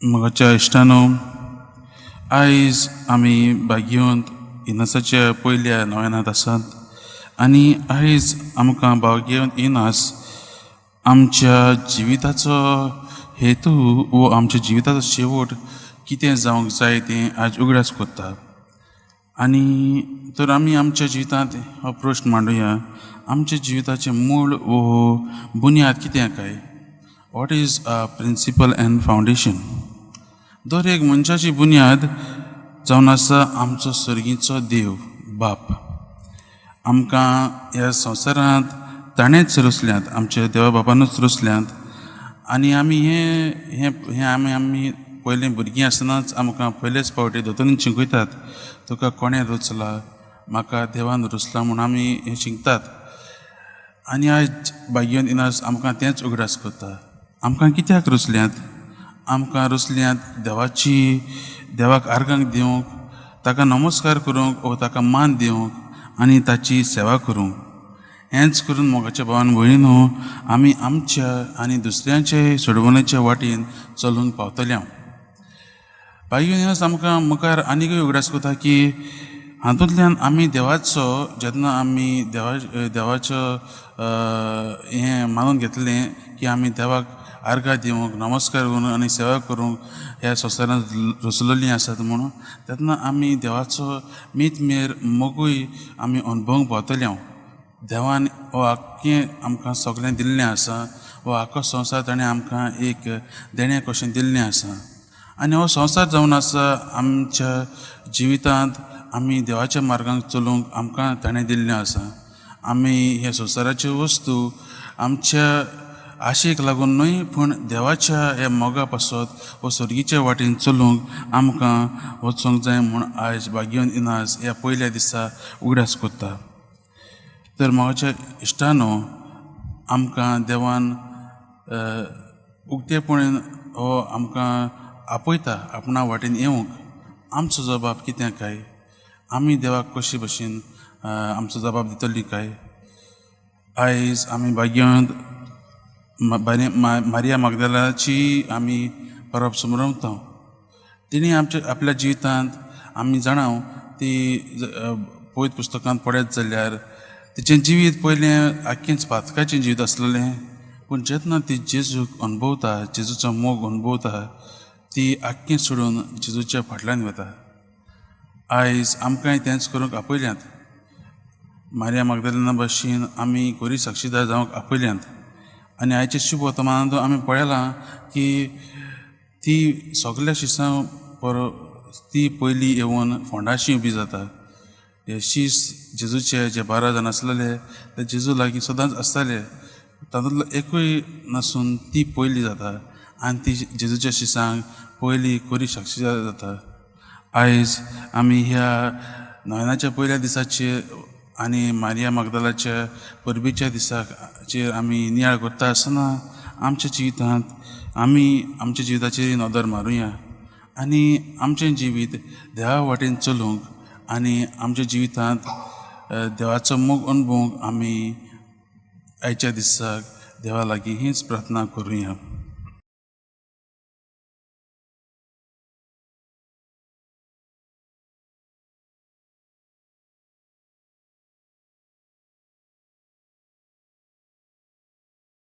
मोगाच्या इश्टानो, आयज आमी भाग्यवंत इनासाच्या पयल्या नोवेनांत आसात आनी आयज आमकां भाग्यवंत इनास आमच्या जिविताचो हेतू वो आमच्या जिविताचो शेवट कितें जावंक जाय तें आज उगडास करता. आनी तर आमी आमच्या जिवितांत हो प्रश्न मांडुया, आमच्या जिविताचें मूळ वो बुन्याद कितें काय? What is a principle and foundation? दर एक मनशाची बुन्याद जावन आसा आमचो सर्गीचो देव बाप. आमकां ह्या संवसारांत ताणेंच रचल्यात, आमच्या देवा बापानूच रचल्यात. आनी आमी हें हें हें आमी आमी पयलीं भुरगीं आसतनाच आमकां पयलेच फावटी दोतोरान शिकयतात, तुका कोणें रचला? म्हाका देवान रचला म्हूण आमी हें शिकतात. आनी आयज भाग्यवंत इनास आमकां तेंच उगडास करता. आमकां कित्याक रचल्यात? आमकां रचल्यात देवाची, देवाक आर्गांक दिवंक, ताका नमस्कार करूंक वो ताका मान दिवंक आनी ताची सेवा करूंक. हेंच करून, मोगाच्या भावान भयणीनो, आमी आमच्या आनी दुसऱ्यांचे सोडवण्याच्या वाटेन चलूंक पावतले. भाग्यवंत इनास आमकां मुखार आनीकूय उगडास करता की हातूंतल्यान आमी देवाचो, जेन्ना आमी देवाचो हें मानून घेतलें की आमी देवाक आर्गां दिवंक, नमस्कार करूंक आनी सेवा करूंक ह्या संवसारांत रचलेलीं आसात म्हणून, तेन्ना आमी देवाचो मीत मेर मोगूय आमी अणभवूंक पावतले. देवान हो आख्खें आमकां सगळें दिल्लें आसा. हो आख्खो संवसार ताणें आमकां एक देणें कशें दिल्लें आसा. आनी हो संवसार जावन आसा आमच्या जिवितांत आमी देवाच्या मार्गांक चलूंक आमकां ताणें दिल्लें आसा. आमी ह्या संवसाराच्यो वस्तू आमच्या आशेक लागून न्हय, पूण देवाच्या ह्या मोगा पासत वो सर्गीच्या वाटेन चलूंक आमकां वचूंक जाय म्हूण आयज भाग्यवंत इनास ह्या पयल्या दिसा उगडास करता. तर म्हाज्या इश्टानो, आमकां देवान उक्तेपणेन हो आमकां आपयता आपणा वाटेन येवंक. आमचो जबाब कितें काय? आमी देवाक कशे भशेन आमचो जबाब दितली काय? आयज आमी भाग्यवंत मारिया मागदालाची आमी परब समरवता. तिणें आमच्या आपल्या जिवितांत, आमी जाणा, ती पवित्र पुस्तकांत पळयत जाल्यार तिचें जिवीत पयलें आख्खेंच पातकाचें जिवीत आसलेलें. पूण जेन्ना ती जेजूक अणभवता, जेजूचो मोग अणभवता, ती आख्खें सोडून जेजूच्या फाटल्यान वता. आयज आमकांय तेंच करूंक आपयल्यात. मारिया मागदालिना भशेन आमी गोरी साक्षीदार जावंक आपयल्यात. आनी आयच्या शुभ वर्तमानांत आमी पळयलां की ती सगल्या शिसां पर ती पयलीं येवन फोंडाशी उबी जाता. हे शीस जेजूचे जे 12 जाण आसलेले ते जेजू लागीं सदांच आसताले. तातूंतलो एकूय नासून ती पयली जाता आनी ती जेजूच्या शिसांक पयली खरी साक्षीदार जाता. आयज आमी ह्या नोवेनाच्या पयल्या दिसाचेर आनी मारिया मागदालाच्या परबेच्या दिसाचेर आमी नियाळ करता आसतना आमच्या जिवितांत आमी आमच्या जिविताचेर नदर मारुया आनी आमचें जिवीत देवा वाटेन चलूंक आनी आमच्या जिवितांत देवाचो मोग अणभवूंक आमी आयच्या दिसाक देवा लागीं हीच प्रार्थना करुया.